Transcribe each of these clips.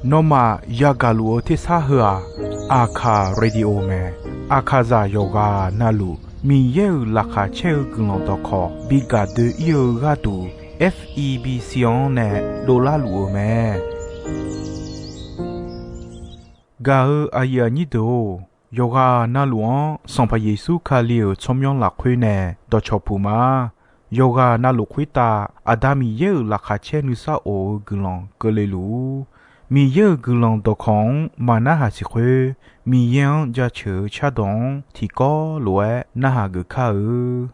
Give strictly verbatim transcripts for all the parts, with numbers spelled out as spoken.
Nawmaf yagaq luf-eu tersar heu-aq, Aqkaq Radio mae. Aqkaqzaq yawqghaq navluf Miqyaer-euq laqkhaq caer-eu guiqlanq dawqkawq bi gaq doe-ir-eu gharduq, F E B C-anr nae dovlar luf-eu mae. Gaq-eu aqyuif aqnyir deuq-or, yawqghaq navluf-anr Sanqpaq Yeqsur Kali-euq tsawrmyanr lafkhoer nae dawqcawq puq ma. Yawqghaq navluf khoertav Aqda Miqyaer-euq laqkhaq caer nuisar of-eu guiqlanq keuvle luf-ur. Miqyaer-euq guiqlanq dawqkawq-anr maqnarhaq siq khoer, Miqyaer-anr jaceuq-eu cardawq-anr tiqkawv lof-aer narhaq geuf kar-eu.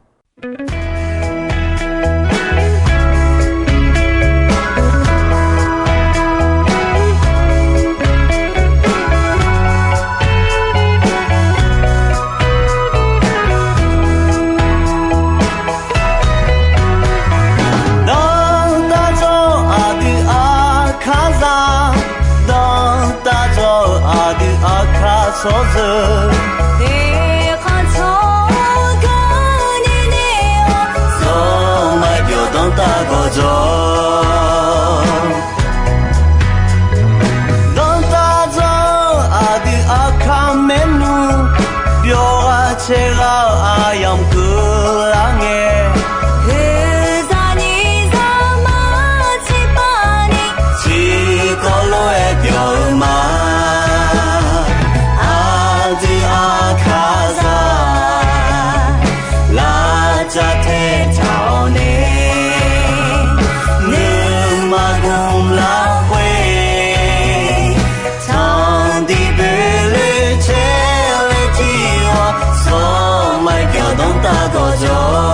Dawrtaq dzawr aqdui Aqkaqzaq, dawrtaq dzawr aqdui Aqkaq tsawrjeuq, eqkhanq tsawrganr nirnae-awr, zawr maqbyawq dawrtaq gawqjawq. Dawrtaq dzawr aqdui Aqkaq maernmr, byawq ghaq caer ghaq-eu aqyamq keuvlar ngae, heuzaq nyiq zaq mar tiqpav ni, tiqkawv lof-aer byawq-eu ma. Aqdui Aqkaqzaq, lavcav taetaq-awr nae, nuima gmq lafkhoer, tanqdiq boeqloe caer laer jir-awr, zawr maqbyawq dawrtaq gawqjawq.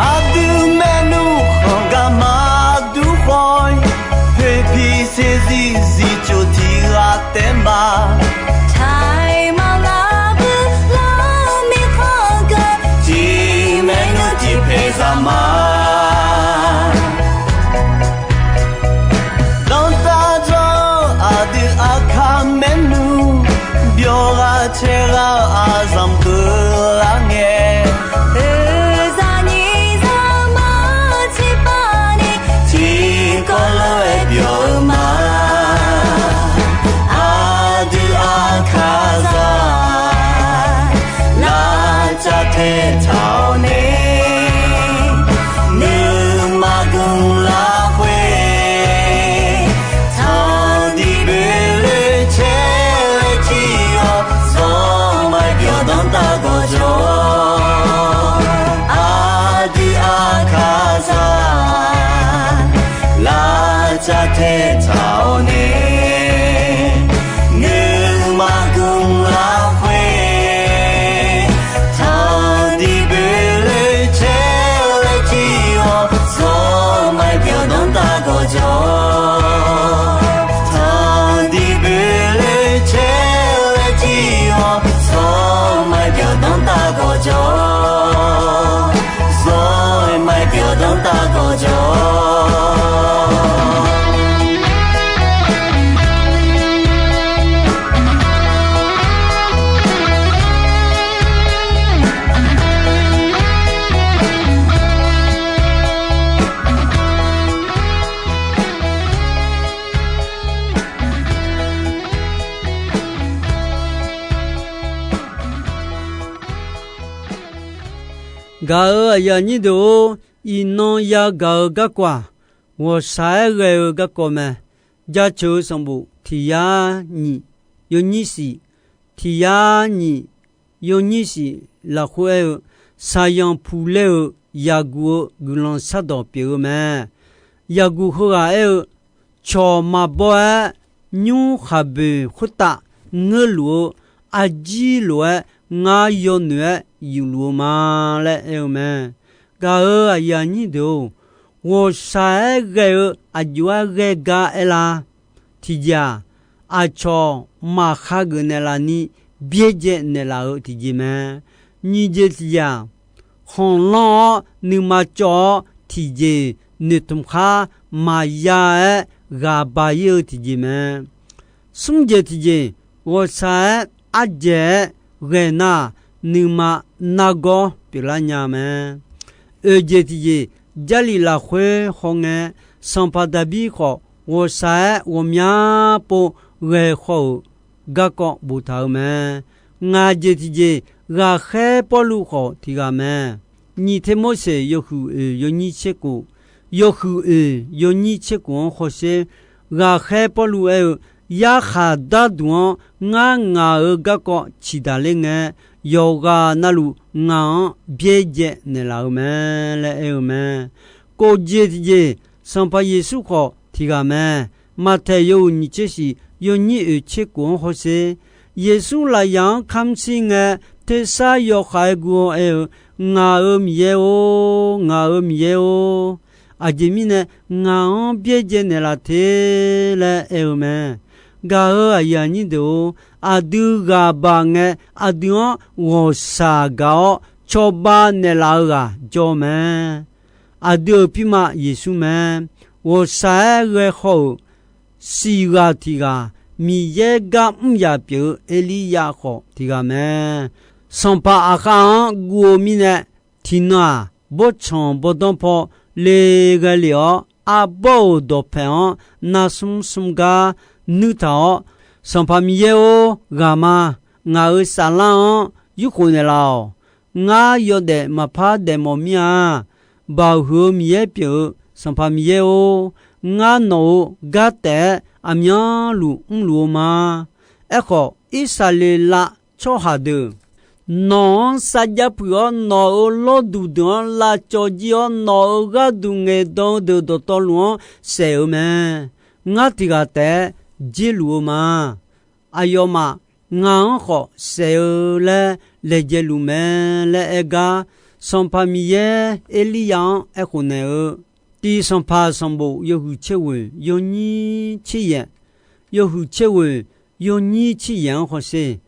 Aqdui maernmr khanq gar maqdur khawf-ir, poeqpiq saeqzir zifcof tiq ghaq taef ma. Taiq maqlar bui lar mirkhanq geur, tiq maernmr tiq paeq zaq ma. Dawrtaq dzawr aqdui Aqkaq maernmr, byawq ghaq caer ghaq-eu aqzanq keuvlar ngae, heuzaq nyiq zaq mar tiqpav ni, tiqkawv lof-aer byawq-eu ma. Aqdui Aqkaqzaq, lavcav taetaq-awr nae, nuima gmq lafkhoer, tanqdiq boeqloe caer laer jir-awr, zawr maqbyawq dawrtaq gawqjawq. Aqdui Aqkaqzaq, lavcav taetaq-awr nae, nuima gmq lafkhoer, tanqdiq boeqloe caer laer jir-awr, zawr maqbyawq dawrtaq gawqjawq. Tanqdiq boeqloe caer laer jir-awr, zawr maqbyawq dawrtaq gawqjawq. Zawr maqbyawq dawrtaq gawqjawq. Gaq-euq aqyuif aqnyir deuq-or, iqnan yagaq-eu garkawv-aq, ghawqshaq-aer ghae-eu garkawv mae. Jaceuq-eu sanqbof tiq yar nyiq yawnyir shif, tiq yar nyiq yawnyir shif lafkhoer aer-eu, shaqzanq puq laer-eu Yaqguq-eu guiqlanq shardawq pyeuf-eu mae. Yaqguq heughaq aer-eu, cawq maqbaw-aer nymr khaqboeq khoertav ngeurluf-eu arjir lof-aer ngar yawnoeq-aer yufluf-eu ma laer aer-eu mae. Gaq-euq aqyuif aqnyir deuq-or, ghawqshaq-aer ghae-eu aqjox-aer ghae gar aerlar. Tiqjeq-aq, aqcawq maqkhageuf naeqlaf ni byaerdzae naeqlaf-eu tiqjeq mae. Nyiq jeq tiqjeq-aq, khanqlanr-awr nuima cawv-awr tiqjeq noeqtmq khar maqya-aer ghaq baq-ir-eu tiqjeq mae. Smr jeq tiqjeq, ghawqshaq-aer ardzaeq-aer ghae nar-aq, nuima nargawr pyeuflar nya mae. Oeq jeq tiqjeq, Jarlif lafkhoer hawngae, sanqpaq Daqbir khawf ghawqshaq-aer ghawqmya pov ghae khawr-euq garkawv boftaq-euq mae. Ngaq jeq tiqjeq, ghaqkhaer Pawrluv khawf tiq ghaq mae. Nyiq Termorseq yawhuiq oeq yawnyir tser kof, yawhuiq oeq yawnyir tser kof-anr hawsher. Ghaqkhaer Pawrluv aer-eu, Yarkhaq darduq-anr ngar ngaq-euq garkawv ciqdaq ler ngae, yawqghaq navluf ngaq-anr byaerdzae naeqlaf-eu mae laer aer-eu mae. Kof jeq tiqjeq, Sanqpaq Yeqsur khawf tiq ghaq mae. Maqtaeq yawhuiq nyiq tser shif yawnyir oeq tser kof-anr hawsher. Yeqsur lafyaq-anr kamr shir ngae, tersar yawkhav-aer guv-awr aer-eu, Ngaq-euq Miqyaer-or, ngaq-euq Miqyaer-or, aqjeq mirnae ngaq-anr byaerdzae naeqlaf te laer aer-eu mae. Gaq-euq aqyuif aqnyir deuq-or, aqdui ghaq baq ngae, aqdui-anr ghawqshaq gaq-awr cawba naeqlaf-eu ghaq jawr mae. Aqdui-euq pirma Yeqsur mae. Ghawqshaq-aer ghae khawr-euq siq ghaq tiq ghaq, Miqyaer gar mr yaq pyeuf-eu Erliryav khawf tiq ghaq mae. Sanqpaq Aqkhav-anr guv-eu mirnae, tiqnan-aq, bawrtsanq bawrdanr paw le ghae lef-awr, arbawr-euq dawqpaeq-anr nar smr smr gar nuir taq-awr, Sanqpaq Miqyaer-or, ghaq ma. Ngaq-euq saflar-anr yurkhof naeqlaf-awq. Ngar yawdaef maqpar daefmawf mir-a. Baoq huiq-eu Miqyaer pyeuf-eu Sanqpaq Miqyaer-or, ngar nawq-euq gar taef-aer aqmyanluf mrluf-eu ma. Aerkhawf, Irsaqleqlav tsawrhaq deuq, nawq-anr sarjax puiq-awr, nawq-euq lawrduq deuq-anr lavcawv jir-awr, nawq-euq gharduq ngaeqdan-eu deuq dawqtawvluf-anr saef-euq mae. Ngar tiq ghaq taef-aer dzer luf-eu ma. Aqyawfmaf ngaq-anr khawf saef-eu laer laejae luf mae laer aer gar, Sanqpaq Miqyaer Erliryav-anr aerkhof naeq-eu, Tiq Sanqpaq sanqbof yawhuiq tser ghoeq yawnyir tser yaef, yawhuiq tser ghoeq yawnyir tser yaef-anr hawsher.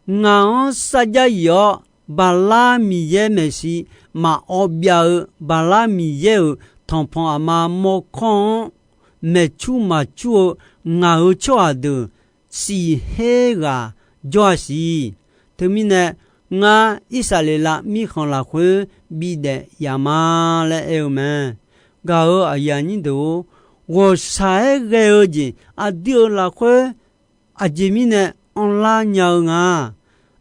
Ngaq-anr sarjax yif-awr, Baqlar miqyaer maeqshi maqawv byav-eu Baqlar miqyaer-euq tanqpanq aqma mawrkawr-anr maeqcur maqcur-eu ngaq-euq tsawrhaq deuq shif her ghaq jawr-a siq. Teumirnae, ngar Irsaqleqlav mirkhanq lafkhoer bidaef yaf ma laer aer-eu mae. Gaq-euq aqyuif aqnyir deuq-or, ghawqshaq-aer ghae-eu jeq aqdui-euq lafkhoer aqjeq mirnae anrlar nya-eu nga.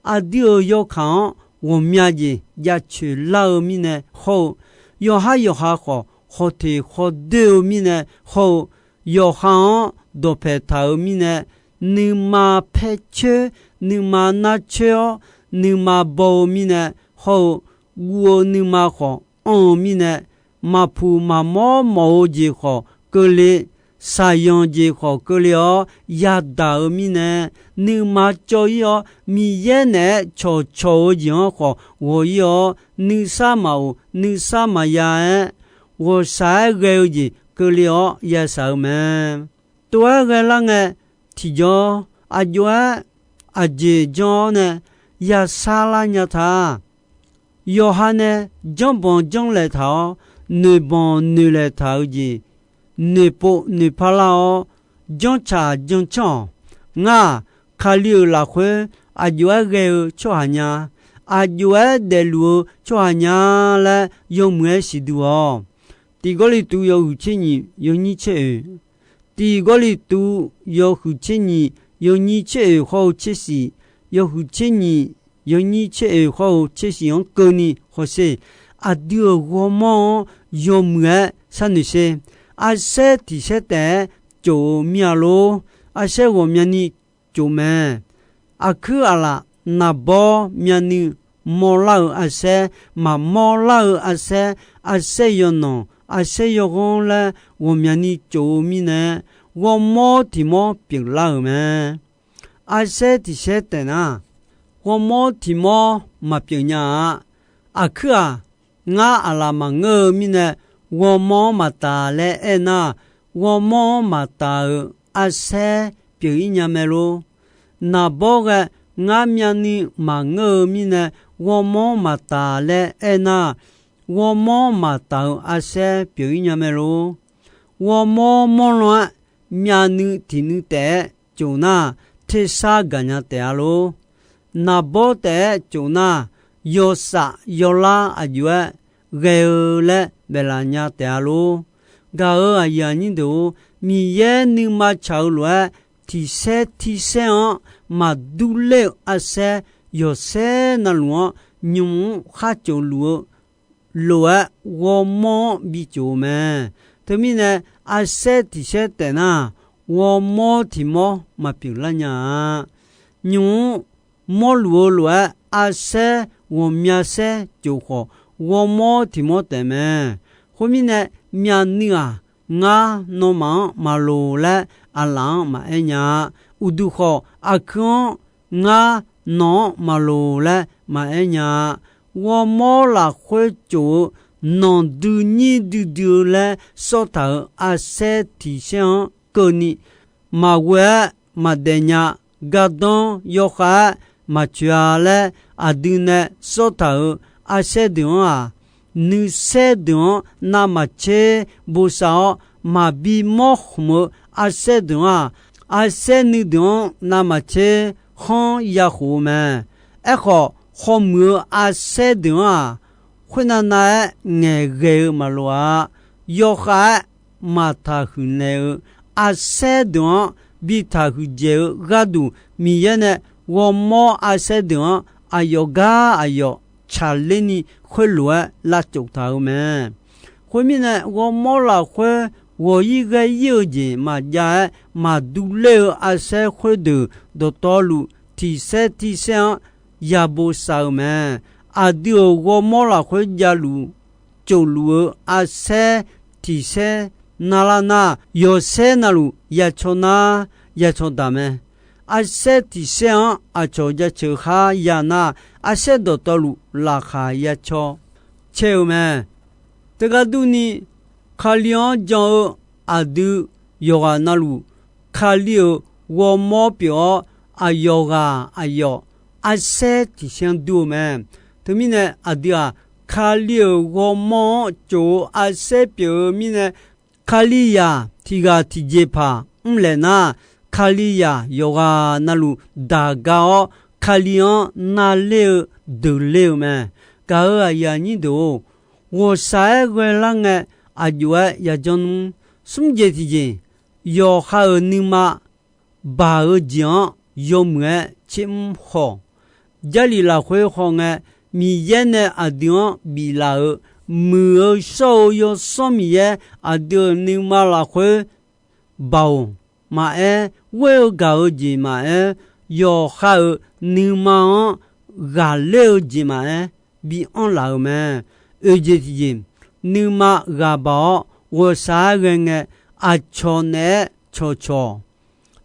Aqdui-euq yawkaq-anr ghawqmya jeq jaceuq lar-eu mirnae hawr-eu, yawqhar yawqha khawf khawf teq khawf doer-eu mirnae hawr-eu, yawqha-anr dawqpaeq taq-euq mirnae, nuima paer coer, nuima nar coer-awr, nuima baw-eu mirnae hawr-eu, guv-eu nuima khawf anr-eu mirnae, maqpuq maqmawr mawf-eu jeq khawf keuvle, shaqyanq jeq khawf keuvle-awr yadaq-eu mirnae, nuima cawv-ir-awr Miqyaer naeq-aer cawqcawq-eu jeq-anr khawf ghawq-ir-awr, nuisar maqoq nuisar maqya-aer, ghawqshaq-aer ghae-eu jeq keuvle-awr yashaq-eu mae. Tov-aer ghae lar ngae, tiqjawr aqjox-aer aqjeq janr-awr nae yashar lar nya ta. Yawqha nae janrbanq janrlaeq taq-awr, noeqbanq noeqlaeq taq-eu jeq noeqpov noeqpar lar-awr, janrtsaq janrcanr-awq. Ngar-aq, Kali-euq lafkhoer aqjox-aer ghae-eu tsawrhaq nya, aqjox-aer daefluf-eu tsawrhaq nya laer yawmuiq-aer siqduq-awq. Tiq Gawrliqtu yawhuiq tser nyiq yawnyir tser oeq, Tiq Gawrliqtu yawhuiq tser nyiq yawnyir tser oeq hawr-eu tser shif, yawhuiq tser nyiq yawnyir tser oeq hawr-eu tser shif-anr keuvni hawsher. Aqdui-euq ghawrmawr-anr yawmuiq-aer sharnoeq sher. Arsaer tiq saer taef-aer cof-eu mir-a lor. Arsaer ghawqmyani cof mae. Aqkuir aqlaf naqbawr myavnuiv mawrlar-eu arsaer, maqmawr lar-eu arsaer, arsaer yawnanq, arsaer yawghanr laer ghawqmyani cof-eu mirnae, ghawrmawr tiq mawr pyeuflar-euq mae. Arsaer tiq saer taef nar, ghawrmawr tiq mawr maqpyeuf nya-a. Aqkuir-aq, Ngar aqlaf maqngeur-eu mirnae, ghawrmawr-anr maqtaf laer aernar, ghawrmawr-anr maqtaf-euq arsaer pyeuf-ir nya mae lor. Naqbawr ghae ngar myavnuiv maqngeur-eu mirnae, ghawrmawr-anr maqtaf laer aernar, ghawrmawr-anr maqtaf-euq arsaer pyeuf-ir nya mae lor. Ghawrmawr mawr lan-aer myavnuiv tiqnuiv taef-aer tsof nar, tersar gaqnya taef-a lor. Naqbawr taef-aer tsof nar, yawsaf yawlar aqjox-aer ghae-eu laer baeflaf nya taef-a lor. Gaq-euq aqyuif aqnyir deuq-or, Miqyaer nuima tsaq-eu lof-aer, tiqsaer tiqsaer-anr maqdur ler-eu arsaer, yawqsaer navluf-anr nymq-mr khar tsof luf-eu lof-aer, ghawrmawr-anr bitsof-eu mae. Teumirnae, arsaer tiqsaer taef nar, ghawrmawr tiq mawr maqpyeuf lar nya-a. Nymq-mr mawrluf-eu lof-aer, arsaer ghawqmya saer tsof khawf, ghawrmawr tiq mawr taef mae. Khoermirnae, myavnuiv-aq, ngar nawmaf-anr maqloq laer aqlaf-anr maqaer nya-a. Uqduq khawf, aqkuir-anr ngar nawq-anr maqloq laer maqaer nya-a. Ghawrmawr lafkhoer tsof-eu nanqdui nyir duidui-eu laer sawrtaq-euq arsaer tiqsaer-anr keuvni, maqghoe-aer maqdaef nya, gardanr yawkhav-aer maqcoeq-a laer aqdui nae sawrtaq-euq arsaer deuq-anr-aq, nuisaer deuq-anr navmaqtser bosav-awr maqbi mawr khmq-eu arsaer deuq-anr-aq, arsaer nuideuq-anr navmaqtser khanr yakhof-eu mae. Aerkhawf, khawr muiq-eu arsaer deuq-anr-aq, khoernav nav-aer ngaeqghae-eu maqloq-a. Yawkhav-aer maqtaqhuiq naeq-eu arsaer deuq-anr bi taqhuiq dzaeq-eu gharduq, Miqyaer nae ghawrmawr arsaer deuq-anr aqyawf gar aqyawf tsaqler ni khoerlof-aer lavtsof taq-eu mae. Khoermirnae, ghawrmawr lafkhoer ghawq-ir ghae-ir-eu jeq maqjav-aer maqdur ler-eu arsaer khoerdeuq dawqtawvluf tiqsaer tiqsaer-anr yabosav-eu mae. Aqdui-euq ghawrmawr lafkhoer javluf tsof luf-eu arsaer tiqsaer narlar nar, yawqsaer navluf yacaw nar yacaw daq mae. Arsaer tiqsaer-anr aqcawq jaceuq khar ya nar, arsaer dawqtawvluf laqkhaq yacaw caer-eu mae. Teugar durni, Kali-anr jan-eu aqdui yawqghaq navluf, Kali-euq ghawrmawr pyeuf-awr, aqyawf ghaq aqyawf arsaer tiqsaer-anr dur-eu mae. Teumirnae aqdui-aq, Kali-euq ghawrmawr-anr tsof-eu arsaer pyeuf-eu mirnae, Kalizaq tiq ghaq tiqjeqpaq mrlaeq nar, Kalizaq yawqghaq navluf daq gar-awr, Kali-anr narler-eu deuq ler-eu mae. Gaq-euq aqyuif aqnyir deuq-or, ghawqshaq-aer ghae lar ngae, aqjox-aer yajanr nmr. Smr jeq tiqjeq, yawqha-euq nuima baq-eu jeq-anr yawmuiq-aer tsermr khawf, Jarlif lafkhoer khawf ngae, Miqyaer nae aqdui-anr biflaf-euq muiq-eu shawr-eu Yawsanr Miqyaer aqdui-euq nuima lafkhoer baoq maqaer, ghoer-eu gaq-eu jeq maqaer, yawqha-euq nuima-anr ghaqler-eu jeq maqaer, bi anrlaf-euq mae. Oeq jeq tiqjeq, nuima ghaq baq-awr ghawqshaq-aer ghae ngae, aqcawq naeq-aer cawqcawq.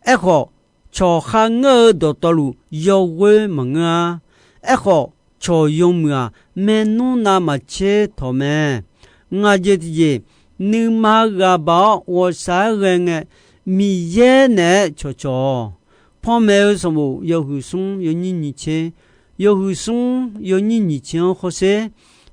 Aerkhawf, cawq kharngeur-eu dawqtawvluf yawghoer maqngeur-a. Aerkhawf, cawq yawmuiq-aq, maernmr navmaqtser tawq mae. Ngaq jeq tiqjeq, nuima ghaq baq-awr ghawqshaq-aer ghae ngae, Miqyaer naeq-aer cawqcawq-awq. Panmaeq-eu sanqbof yawhuiq smr yawnyir nyiq tser, yawhuiq smr yawnyir nyiq tser-anr hawsher.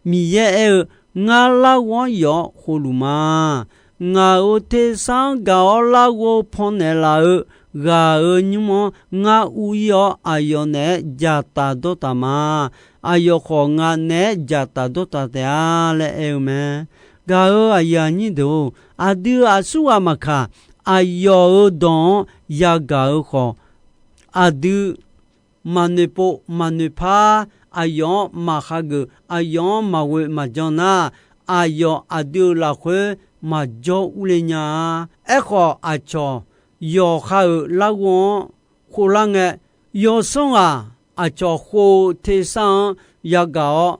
Miqyaer aer-eu, Ngar larghov-anr yawf-awr khovluf ma. Ngaq-euq tersar-anr gaq-awr larghov pannaeq laf-eu ghaq-euq nymr-anr ngar ur-ir-awr, aqyawf naeq-aer dzaqtaf dawrtaf ma. Aqyawf khawf, ngaq naeq-aer dzaqtaf dawrtaf taef-a laer aer-eu mae. Gaq-euq aqyuif aqnyir deuq-or, aqdui aqsurghaq maqkaq, aqyawf-euq dawq-anr yagaq-eu khawf, aqdui maqnoeq pov maqnoeq par, aqyawf-anr maqhageuf, aqyawf-anr maqghoe maqjan nar, aqyawf aqdui-euq lafkhoer maqjawr urle nya-a. Aerkhawf, aqcawq yawqha-euq larghov-anr khovlar ngae, yawsanr ghaq aqcawq khov-eu tersar-anr yagaq-awr,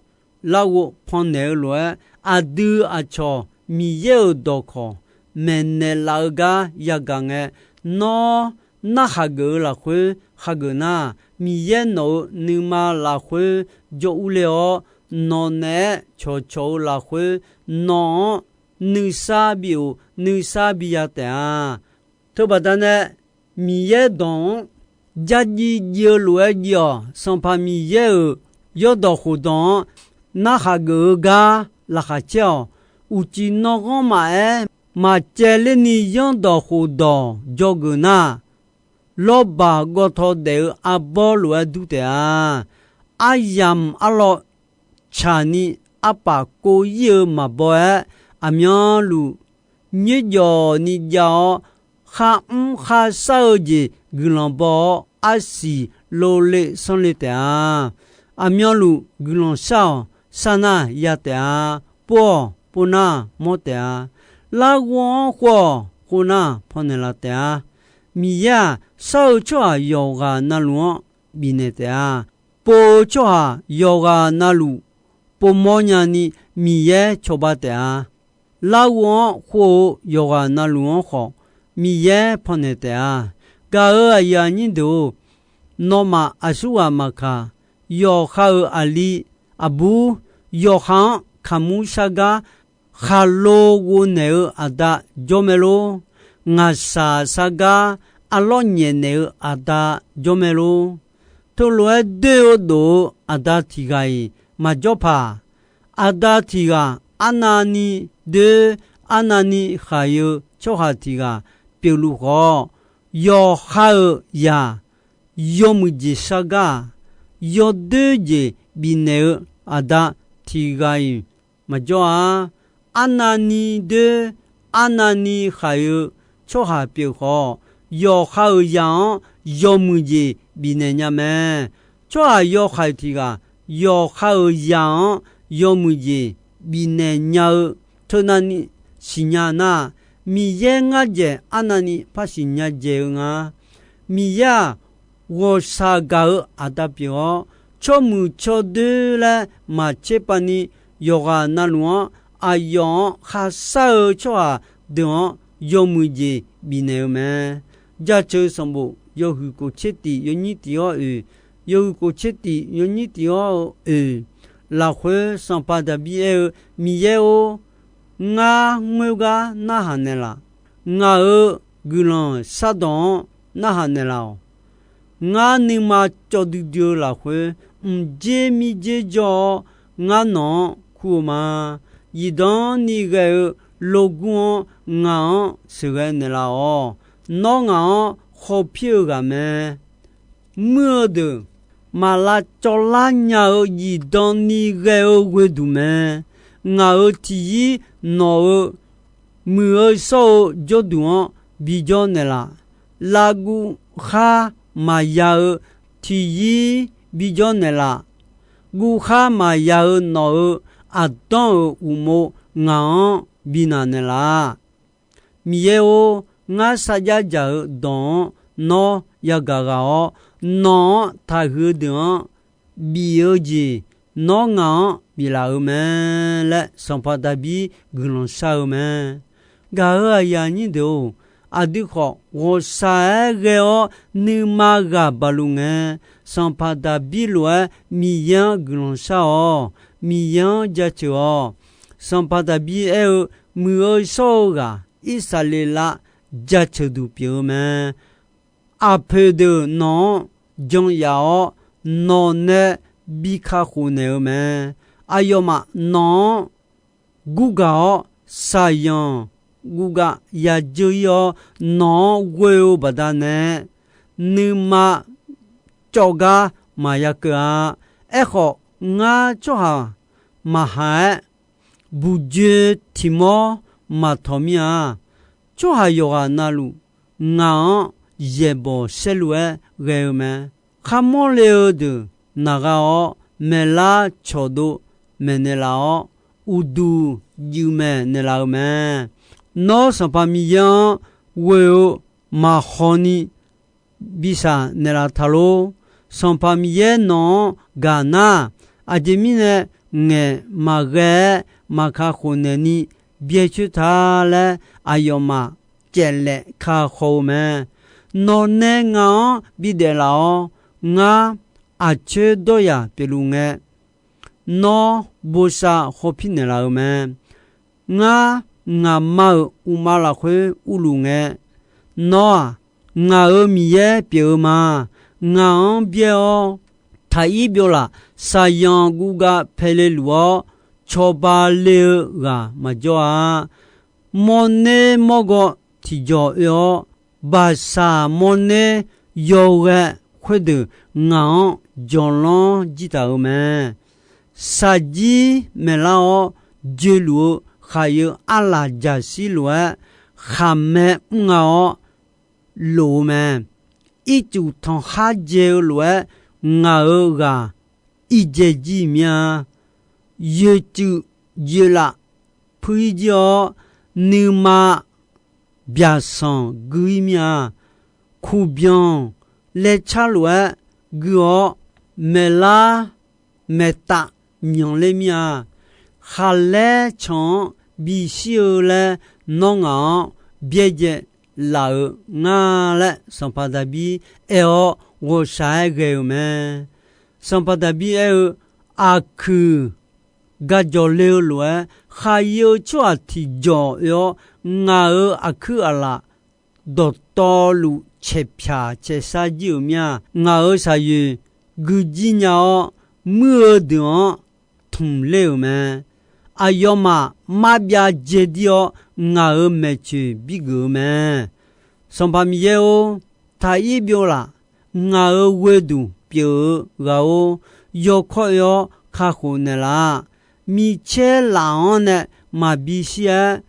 larghov pannaeq-eu lof-aer, aqdui aqcawq Miqyaer-euq dawqkawq maeqnaeq laf-eu gar yagaq ngae, nawr narhaq geuf-eu lafkhoer hageuf nar, Miqyaer nawq-euq nuima lafkhoer jawr urler-awr, nawq naeq-aer cawqcawq-eu lafkhoer, nawq-anr nuisar bi of, nuisar bi ya taef-a. Teubaqda nae, Miqyaer dawq-anr ja jiv jiv-eu lof-aer jiv-awq. Sanqpaq Miqyaer-euq yawrdawq khofdawq-anr narhaq geuf-eu gar laqkhaq caer-awq. Uqcif nanrghanr maqaer, maqcaevler ni yanrdawq khofdawq dzawgeuf nar, lawrbaq gawtaw daef-eu arbawr lof-aer dur taef-a. Aryamq arlawr tsaqni arpaf kov ir-eu maqbaw-aer, aqmyanluf nyoerjawf ni jav-awr, kharmr kharshar-eu jeq guiqlanq baw-awr, arsiq lov le sanr le taef-a. Aqmyanluf guiqlanq shar-awq, sar nar ya taef-a. Pov-awq, pov nar mawr taef-a. Larghov-anr khov-awq, khov nar pawnaeq laf taef-a. Miqyaer-aq, shar-eu tsawrhaq yawqghaq navluf-anr bifnaeq taef-a. Pov-eu tsawrhaq yawqghaq navluf povmawr nyani Miqyaer cawba taef-a. Larghov-anr khov-eu yawqghaq navluf-anr khawf, Miqyaer pawnaeq taef-a. Gaq-euq aqyuif aqnyir deuq-or, nawmaf aqsurghaq maqkaq, yawqha-euq aqli aqbur, yawqha-anr kaqmur shar gar khaqlo ghovnaeq-eu aqda jawr mae lor. Ngaqshaq shar gar arlawr nyaef naeq-eu aqda jawr mae lor. Teulof-aer doer-eu dof-eu aqda tiq ghaq-iq maqjawr paq. Aqda tiq ghaq arnavni doer, arnavni khaiq-eu tsawrhaq tiq ghaq pyeufluf khawf, yawqha-euq zaq yawmuiq jeq shar gar-aq, yawdoer jeq bifnaeq-eu aqda tiq ghaq-iq maqjawr-a. Arnavni doer, arnavni khaiq-eu tsawrhaq pyeuf khawf, yawqha-euq zaq-anr yawmuiq jeq bifnaeq nya mae. Tsawrhaq yawhaiq tiq ghaq yawqha-euq zaq-anr yawmuiq jeq bifnaeq nya-eu teunavni siqnya nar, Miqyaer ngar dzaeq arnavni par siqnya dzaeq-eu nga. Miqyaer-aq, ghawqshaq gaq-eu aqda pyeuf-awr, tsawrmuiq tsawrdoer laer maqtser pav ni, yawqghaq navluf-anr aqyawf-anr kharshar-eu tsawrhaq deuq-anr yawmuiq jeq bifnaeq-eu mae. Jaceuq sanqbof yawhuiq kof tser tif yawnyir tif-awr oeq, yawhuiq kof tser tif yawnyir tif-awr-eu oeq lafkhoer, Sanqpaq Daqbir aer-eu, Miqyaer-or, ngar ngoer gar narhaq naeqlaf. Ngaq-euq guiqlanq shardawq-anr narhaq naeqlaf-awq. Ngar nuima cawv duidui-eu lafkhoer, mqdzer mirdzer jawr-awr, ngar nawq-anr kur-eu ma. Zifdan ni ghae-eu logur-anr ngaq-anr sheuqghae naeqlaf-awq. Nawr ngaq-anr khawpir-eu ghaq mae. Muir-eu deuq, maq lavcawv lar nya-eu zifdan ni ghae-eu ghoeduq mae. Ngaq-euq tiqyir nawq-eu muiq-eu shawr-eu jawrduq-anr bijawr naeqlaf. Lavguv khar maqya-eu tiqyir bijawr naeqlaf. Guv khar maqya-eu nawq-euq aqdanr-euq uqmov ngaq-anr binaq naeqlaf. Miqyaer-or, ngar sarjax dzaq-eu dawq-anr nawr yagaq ghaq-awr, nawq-anr taqhuiq-eu deuq-anr bif-eu jeq nawr ngaq-anr biflaf-eu mae laer Sanqpaq Daqbir guiqlanq shar-eu mae. Gaq-euq aqyuif aqnyir deuq-or, aqdui khawf ghawqshaq-aer ghae-awr nuima ghaq baqluf ngae, Sanqpaq Daqbir lof-aer Miqyaer-anr guiqlanq shar-awq. Miqyaer-anr jaceuq-awq. Sanqpaq Daqbir aer-eu, muiq-eu shawr-eu ghaq Irsaqleqlav jaceuq duq pyeuf-eu mae. Aqpoeq deuq nawq-anr jan yaf-awr, nawq nae bi kakhof naeq-eu mae. Aqyawfmaf nawq-anr gurgaq-awr, shaqzanq guvgav yadzeur ir-awr, nawq-anr ghoe-eu baqdanae, nuima cawv gar maqya keuv-a. Aerkhawf, ngar tsawrhaq maqhaq-aer, buqjoe tiq mawr maqtawq mir-a. Tsawrhaq yawqghaq navluf, ngaq-anr yaeqbawq saerlu-aer ghae-eu mae. Kharmawr le-eu deuq naq gha-awr, maeqlar cawqdov maeqnaeq laf-awr, uqduq juif maeqnaeq laf-eu mae. Nawr Sanqpaq Miqyaer-anr ghoe-eu maqhaw ni bishaq naeqlaf ta lor. Sanqpaq Miqyaer nawq-anr gaq nar, aqjeq mirnae ngaeq maqghae-aer maqka khofnaeq ni byaer coer ta laer, aqyawfmaf caeflaef kakhaw-eu mae. Nawq nae ngaq-anr bidaef laf-awr, ngar aqcoer dawryaq pyeufluf ngae, nawr bosav hawpir naeqlaf-eu mae. Ngar, ngaqma-euq uqma lafkhoer urluf ngae, nawr-aq, ngaq-euq Miqyaer pyeuf-eu ma. Ngaq-anr byaer-awr, taqir byovlaf, saqyanq guvgav paele luf-awr, cawba le-eu ghaq maqjawr-a. Mawrner mawrgaw tiqjawq oe-awr, baqsaq mawrner yawghae khoerdeuq ngaq-anr jawqlanr jir taq-euq mae. Shaqjir maeqlar-awr joeluf-eu khaqyeu arlaq jaqshir lof-aer, khaqmae mr nga-awr lof-eu mae. Ircuf tanqkhar jae-eu lof-aer, ngaq-euq ghaq irjae jir mir-a. Yoeqtsuif yoeqlaf puir jir-awr, nuima byaqsanq gui-ir mir-a. Kuqbyanq laecar lof-aer gui-awr, maeqlar maeqtav nyanqler mir-a. Khaqlaer canq-anr bishir-eu laer nawr ngaq-anr byaerdzae laf-eu nga laer, Sanqpaq Daqbir aer-awr ghawqshaq-aer ghae-euq mae. Sanqpaq Daqbir aer-eu, aqkuiq gajawq le-eu lof-aer, khaqyeu tsawrhaq tiqjawq oe-awr, ngaq-euq aqkuir aqlaf dawqtawvluf caeqpyaq caeqshar jir-euq mir-a. Ngaq-euq shaqyoeq guijir nya-awr, muir-eu deuq-anr tmq ler-euq mae. Aqyawfmaf marbyav dzae dir-awr, ngaq-euq maeqtsoeq bigeuf-eu mae. Sanqpaq Miqyaer-or, taqir byovlaf, ngaq-euq ghoeduq pyeuf-eu ghaq-or, yawkawr oe-awr kakhof naeqlaf. Micaer laf-anr nae maqbi shir-aer,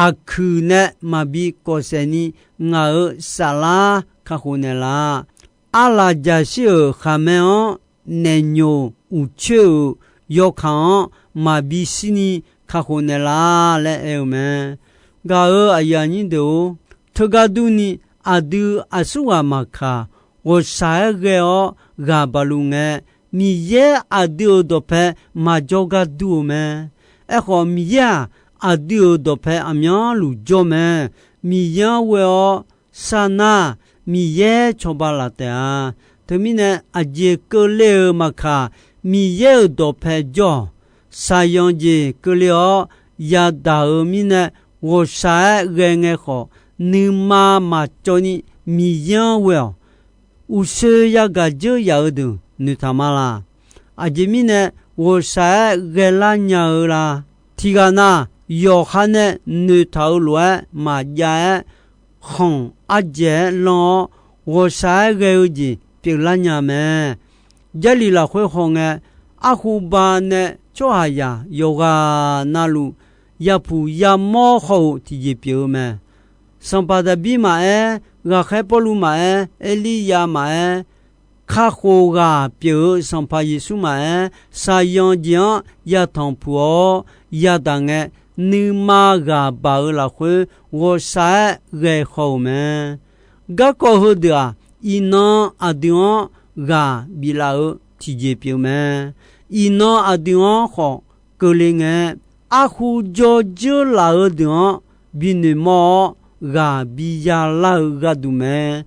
aqkuiq nae maqbi kawvsaef ni, ngaq-euq saflar kakhof naeqlaf. Arlaq jaqshir-euq khaqmae-anr naeqnyoq uqcoer-euq yawkaq-anr maqbi shir ni kakhof naeqlaf laer aer-eu mae. Gaq-euq aqyuif aqnyir deuq-or, teugar durni aqdui aqsurghaq maqkaq, ghawqshaq-aer ghae-awr ghaq baq luf ngae, Miqyaer aqdui-euq dawqpae maqjawr gar dur-eu mae. Aerkhawf, Miqyaer-aq, aqdui-euq dawqpae aqmyanluf jawr mae. Miqyaer-anr ghoe-awr sar nar, Miqyaer cawba laf taef-a. Teumirnae, aqjeq keuvle-euq maqkaq, Miqyaer-euq dawqpae jawr-awq. Saqyanq jeq keuvle-awr yadaq-euq mirnae, ghawqshaq-aer ghae ngae khawf, nuima maqcawv ni Miqyaer-anr ghoe-awq. Uqshoe yagaq dzeur yaf-eu deuq noeqtaq ma laq. Aqjeq mirnae ghawqshaq-aer ghaelar nya-eu la? Tiqghaq na, yawqha nae noeqtaq-euq lof-aer maqjav-aer, khanq ardzaeq-aer lanr-awr, ghawqshaq-aer ghae-eu jeq pyeuflar nya mae. Jarlif lafkhoer hawngae, arhu ba nae tsawrhaqzaq yawqghaq navluf yapuq yamawr haw-euq tiqjeq pyeuf-eu mae. Sanqpaq Daqbir maqaer, ghaqkhaer Pawrluv maqaer, Erliryav maqaer, kakhof ghaq pyeuf-eu Sanqpaq Yeqsur maqaer, saqyanq jeq-anr yatanq puq-awr yadaq ngae, nuima ghaq baq-eu lafkhoer ghawqshaq-aer ghae haw-euq mae. Garkawv heudeuq-aq, iqnan aqdui-anr ghaq biflaf-eu tiqjeq pyeuf mae. Iqnan aqdui-anr khawf keuvle ngae, arhu jawr dzeur laf-eu deuq-anr binoeq mawr-awr, ghaq bi yalar-eu gharduq mae.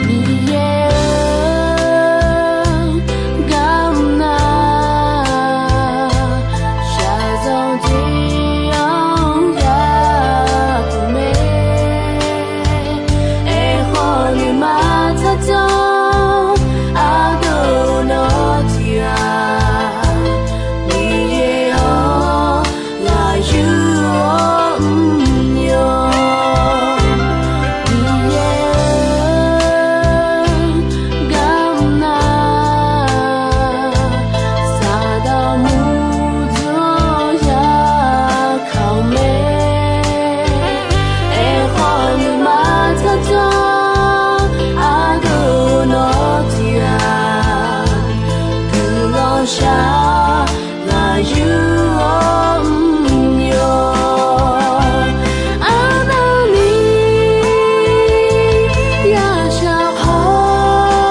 Miqyaer-or, ngar mr nar, shaqzanq jeq-anr yapuq mae. Aerkhawf nuima tsardzanr ardeuv nawr tiq ghaq, Miqyaer-or, ghaq yur-awr mr-awr, Miqyaer-or, ngar mr nar, Saqdaq murdzanr ya kaq-eu mae. Aerkhawf nuima tsardzanr ardeuv nawr tiq ghaq, guiqlanq shaq ghaq yur-awr mr-awr, arnavni yashaq haw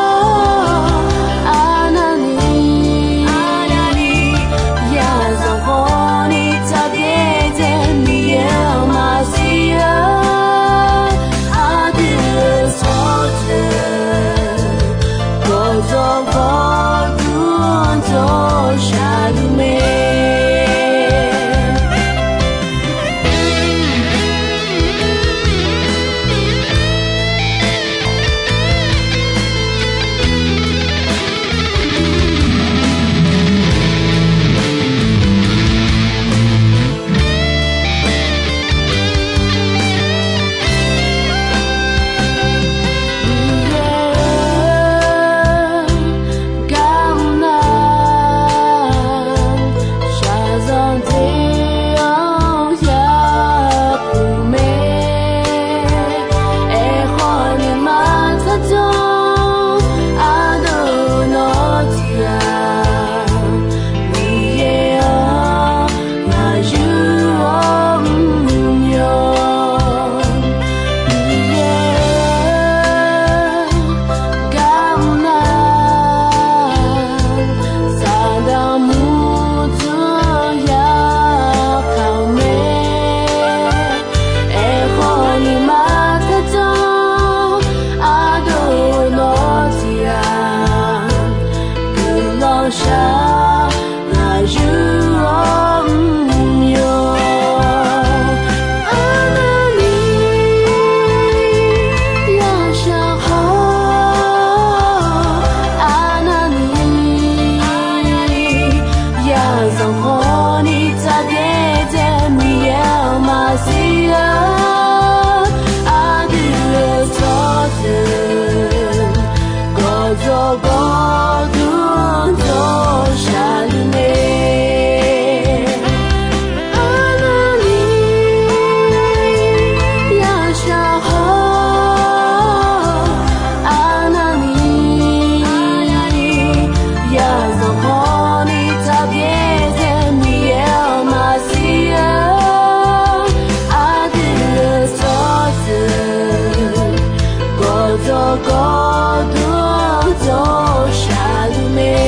Aqshaq ngaq yur-awr mr-eu yawr, arnavni yashaq hawr, arnavni yazanq hawr ni tsaqbyaer dzae Miqyaer-euq maqsiq-eu aqdui-euq tsawrjeuq gawqjawq gawqdur dawr shaqluf mae. Arnavni yashaq hawr, arnavni yazanq hawr ni tsaqbyaer dzae Miqyaer-euq maqsiq-eu aqdui-euq tsawrjeuq gawqjawq gawqdur dawr shaqluf mae.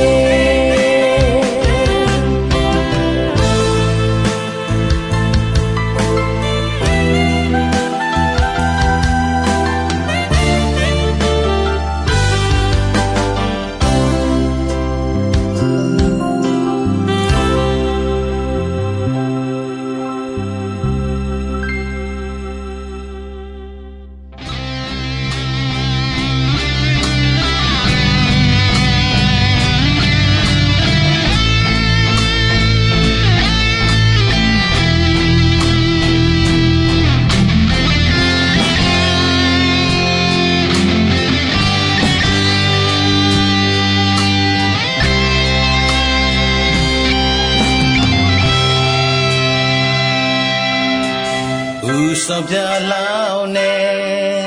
Uqsanq byaqlar-awr nae,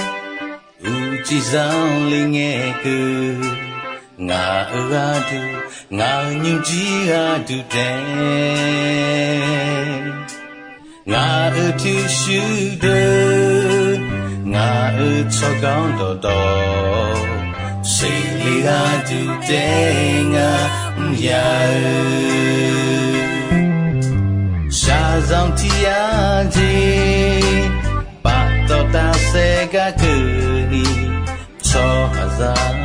uqcif zanqler ngae keuv, ngaq-euq gharduq, ngaq-euq nymrjir gharduq taef, ngaq-euq pyurshuir deuq, ngaq-euq tsawrganr dawqtawv, seqle gharduq taef ngar mr ya-eu, shaqzanq tiq yar jeq, paftawf tafsaef gar keuvni, tsawrhaqzaq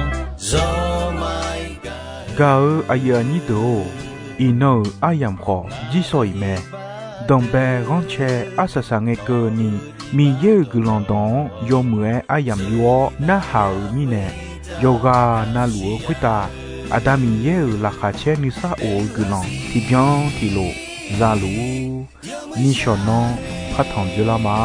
zawr ma-ir gaq. Gaq-euq aqyuif aqnyir deuq-or, iqnan-euq aryamq khawf jirshaw-iq mae. Danqbae ghanrcae arsaq saq ngae keuvni, Miqyaer-euq guiqlanq dawq-anr yawmuiq-aer aryamq yur-awr narhaq-euq mirnae, yawqghaq navluf-eu khoertav Aqda Miqyaer-euq laqkhaq caer nuisar of-eu guiqlanq tiqbyan tiqlof za luf-ur. Nishawq nanr partanq dzoerlar ma.